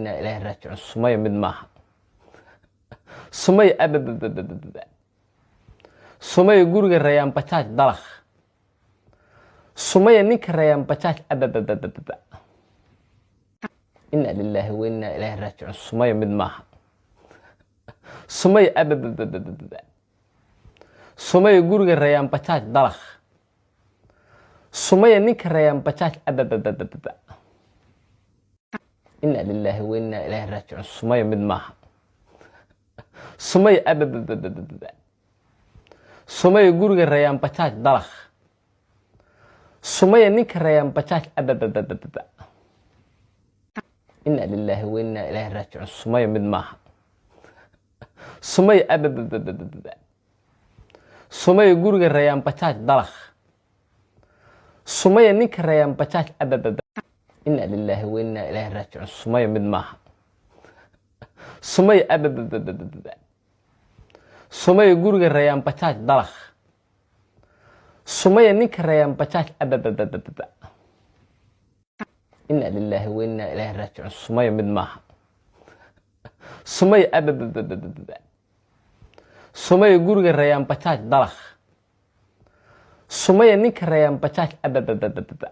Innaa ilaahi raajicuun. Sumaya mid maaha. Sumaya abababababa. Sumaya guriga Rayaan Bajaaj dalakh. Sumaya ninka Rayaan Bajaaj abababababa. Innaa lilaahi wa innaa ilaahi raajicuun. Sumaya mid maaha. Sumaya abababababa. Sumaya guriga Rayaan Bajaaj dalakh. Sumaya ninka Rayaan Bajaaj abababababa. Innaa lilaahi wa innaa ilaahi raajicuun. Sumaya mid maaha. Sumaya abababababa. Sumaya guriga Rayaan Bajaaj dalakh. Sumaya ninka Rayaan Bajaaj abababababa. Innaa lilaahi wa innaa ilaahi raajicuun. Sumaya mid maaha. Sumaya abababababa. Sumaya guriga Rayaan Bajaaj dalakh. Sumaya ninka Rayaan Bajaaj abababa. Innaa lilaahi wa innaa ilaahi raajicuun. Sumaya mid maaha. Sumaya abababababa. Sumaya guriga Rayaan Bajaaj dalakh. Sumaya ninka Rayaan Bajaaj abababababa. Innaa lilaahi wa innaa ilaahi raajicuun. Sumaya mid maaha. Sumaya abababababa. Sumaya guriga Rayaan Bajaaj dalakh. Sumaya ninka Rayaan Bajaaj abababababa.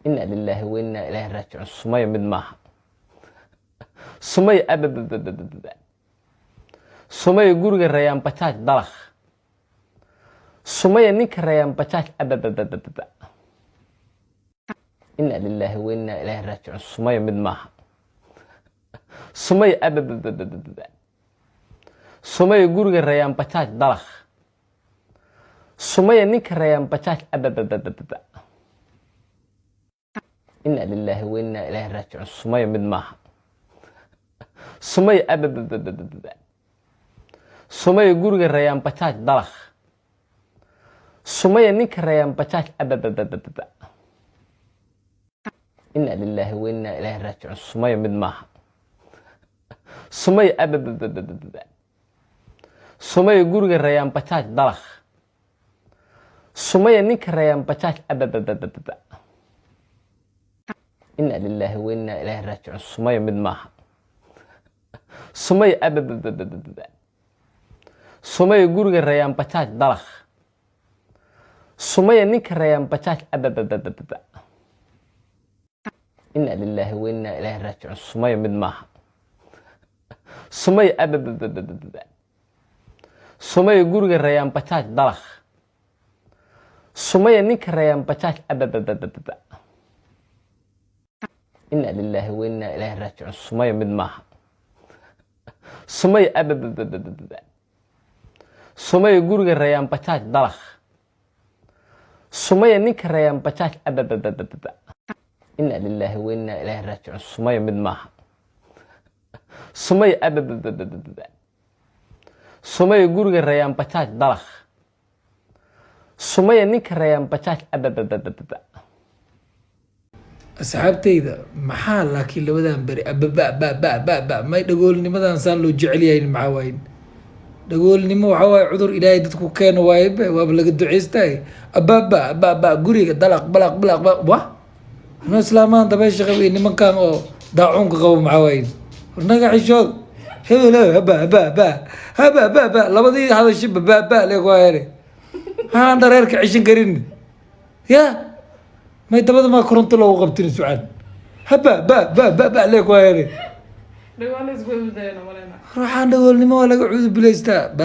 Innaa lilaahi wa innaa ilaahi raajicuun. Sumaya mid maaha. Sumaya abababababa. Sumaya guriga Rayaan Bajaaj dalakh. Sumaya ninka Rayaan Bajaaj abababababa. Innaa lilaahi wa innaa ilaahi raajicuun. Sumaya mid maaha. Sumaya abababababa. Sumaya guriga Rayaan Bajaaj dalakh. Sumaya ninka Rayaan Bajaaj abababababa. Innaa lilaahi wa innaa ilaahi raajicuun. Sumaya mid maaha. Sumaya abababababa. Sumaya guriga Rayaan Bajaaj dalakh. Sumaya ninka Rayaan Bajaaj abababababa. Innaa lilaahi wa innaa ilaahi raajicuun. Sumaya mid maaha. Sumaya abababababa. Sumaya guriga Rayaan Bajaaj dalakh. Sumaya ninka Rayaan Bajaaj abababababa. Innaa lilaahi wa innaa ilaahi raajicuun. Sumaya mid maaha. Sumaya abababababa. Sumaya guriga Rayaan Bajaaj dalakh. Sumaya ninka Rayaan Bajaaj abababababa. Innaa lilaahi wa innaa ilaahi raajicuun. Sumaya mid maaha. Sumaya abababababa. Sumaya guriga Rayaan Bajaaj dalakh. Sumaya ninka Rayaan Bajaaj abababababa. Innaa lilaahi wa innaa ilaahi raajicuun. Sumaya mid maaha. Sumaya abababababa. Sumaya guriga Rayaan Bajaaj dalakh. Sumaya ninka Rayaan Bajaaj abababababa. Innaa lilaahi wa innaa ilaahi raajicuun. Sumaya mid maaha. Sumaya abababababa. Sumaya guriga Rayaan Bajaaj dalakh. Sumaya ninka Rayaan Bajaaj abababababa. Asxaabtayda, maxaa laakiin labadan beri ababa ba ba ba ba may dhagoolnimadan saan loo jecel yahayn? Maxaa waaye dhagoolnimo? Waxaa waaye cudur Ilaahay dadku keeno waaye, be waaba laga duceystay. Ababa ababa guriga dalaq balaq balaq ba wa ano islaamaan dabeesha qaba, nimankan oo daacuunka qabo. Maxaa waaye naga xishood hebel haba haba haba haba ba ba labadii hadashiba ba ba le kuhayane haan dhareerka ceshan karin ya may dabada maa koronto loogu qabtin sucaan haba ba ba ba ba le kuhayane. Dhagoole isku bedelayna maleyna. Ruuxaan dhagoolnimo waa laga cudubilaystaa.